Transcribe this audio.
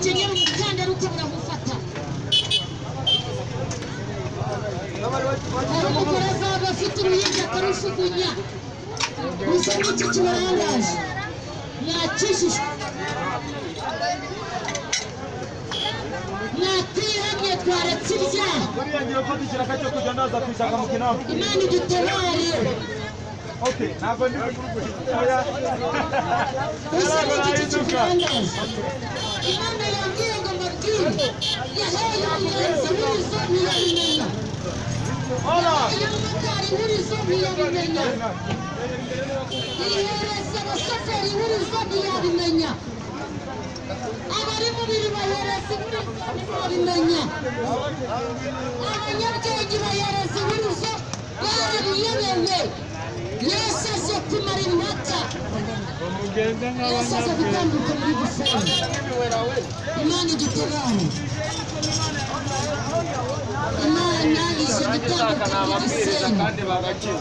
Nukenyera umukandara ukabura gufata. Hari umugore azaba afite uruhinja akarushugunya. Gusa n'iki kibarangaje? Mwakijijwe, mwatihannye, twaretse ibyaha. Buriya ngiye gufata ikiraka cyo kujya ndaza kwishaka mu kinamba. Imana idutabare. Okay, ntabwo ndi oya. Gusa n'igiti kikurangaje. Imana yambwiye ngo mbabwire, yahaye umugenzi ihurizo ntiyabimenya. Hola. Iyo mumotari ihurizo ntiyabimenya, ihereza abashoferi ihurizo ntiyabimenya, abari mu biri bahereza ihurizo ntibabimenya, abanyabwenge bahereza ihurizo barabiyobewe. Yesu aje kumara impaka. Mugende. Yesu aje gutambuka muri Gisenyi. Imana idutabare. Imana ije gutambuka muri Gisenyi. Kandi bagakira.